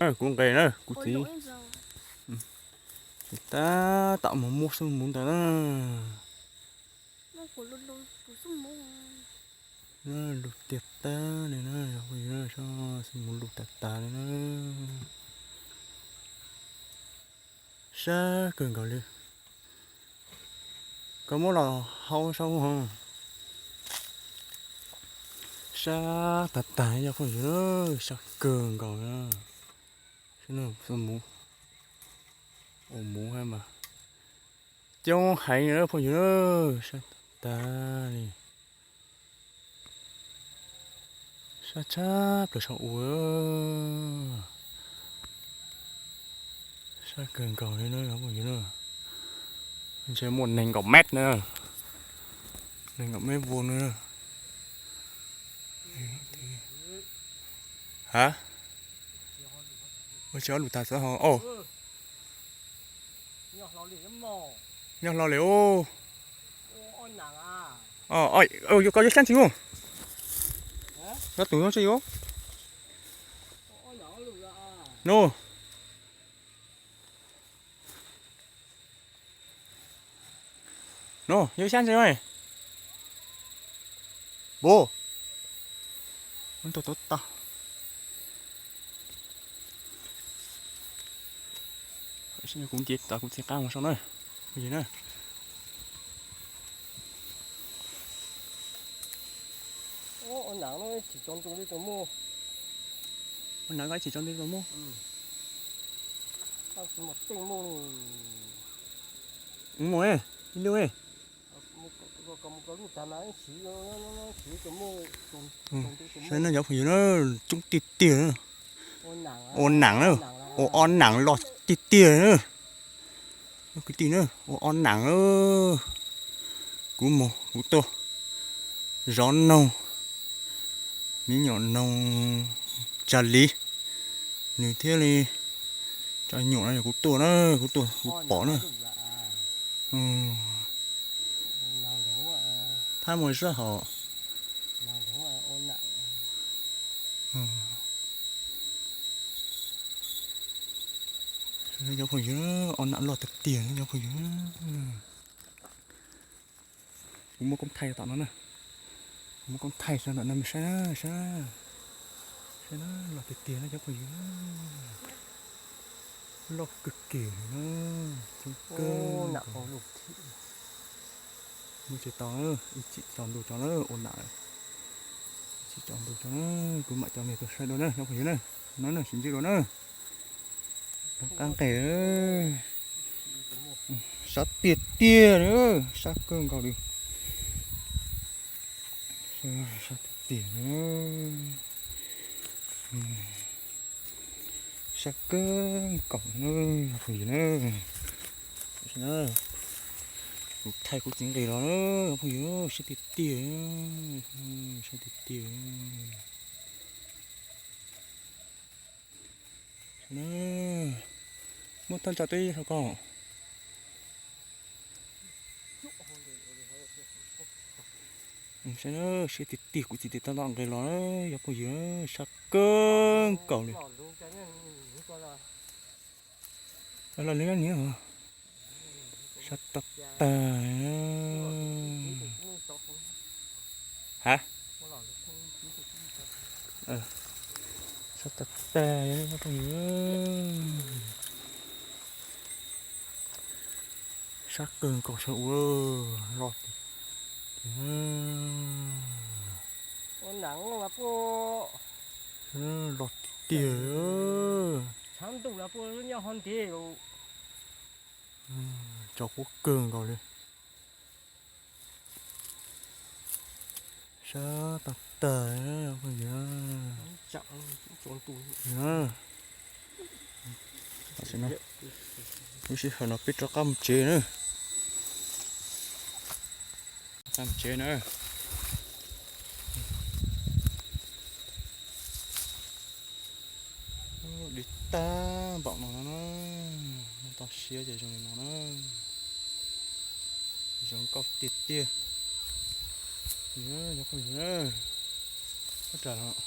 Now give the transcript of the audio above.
Kuv nqes na, kuv txiv. Tab tom mus muab xub muv ntawd na. Lug tiag tag li na, xub muv lug tag tag li na. Sab kawg nkaus li. Koj muab los hau saib ho. Sab tag tag cov phooj ywg, sab kawg nkaus. Xub muv, ua muv hab mas coob heev phooj ywg, sab tag tag li. Sab tshaj plaws saum ua. Sab kawg nkaus li na, ntshe muaj nees nkaum mev na, nees nkaum mev vuag na. Ha, ua tsis ob lus tag xwb ho. Nyob hlo li ub. Koj yuav xyab ntsis ub. Koj tus nyob tsis ub. No. No, yuav xyab ntsis. Bo, tau tau tau. Kuv nce tom kuv txiv qab mus saib na. Ua nam koj ib tsis tso ntu tau muaj. Mus ib lub. Saib na cov phooj ywg na, coob tiag tiag na. Ua nam na, ua ob nam loj tiag tiag na. Kwv tij na, ua ob nam. Kuv mus kuv tuaj, zov noog, me nyuam noog Tsa Lis, nws thiab li tsa nyuam no yog kuv tuaj na, kuv tuaj kuv pom na. Thab mus zaj hom. Cov phooj ywg, ob nam loj tiag tiag cov phooj ywg. Kuv muab koob thaij tom no na. Kuv muab koob thaij rau ntawm no mej saib na, saib, saib na, loj tiag tiag na cov phooj ywg. Loj kawg kiag li na, coob kawg. Muab tsis tau, ib chim tsaus ntuj tso na, ua nam, ib chim tsaus ntuj tso na, kuv mam coj mej tuaj saib dua na cov phooj ywg na. No na, sib ntsib dua na. Qab nqes, sab tiag tiag, sab kawg nkaus li. Sab tiag tiag, sab kawg nkaus na, phooj ywg na. Kuv thaij kuv txiv nqis los na, phooj ywg, sab tiag tiag, sab tiag tiag. Muab thaj ntsa teb rau koj. Saib tiag tiag, kuv txiv tes tab tom nqes los, cov phooj ywg, sab kawg nkaus li. Los li niam, sab tag tag. Ha, sab tag tag, cov phooj ywg. Sab kawg nkaus, sab ua loj tiag tiag. Loj tiag tiag. Tso quab kawg nkaus li. Sab tag tag, phooj ywg. Lub sij hawm no peb rov qab mus tsev na. Qab mus tsev na. Dig tag npaum no no na, muaj toj siab ces zoo li no na. Zoo nkauj tiag tiag. Cov phooj ywg, koj ras los.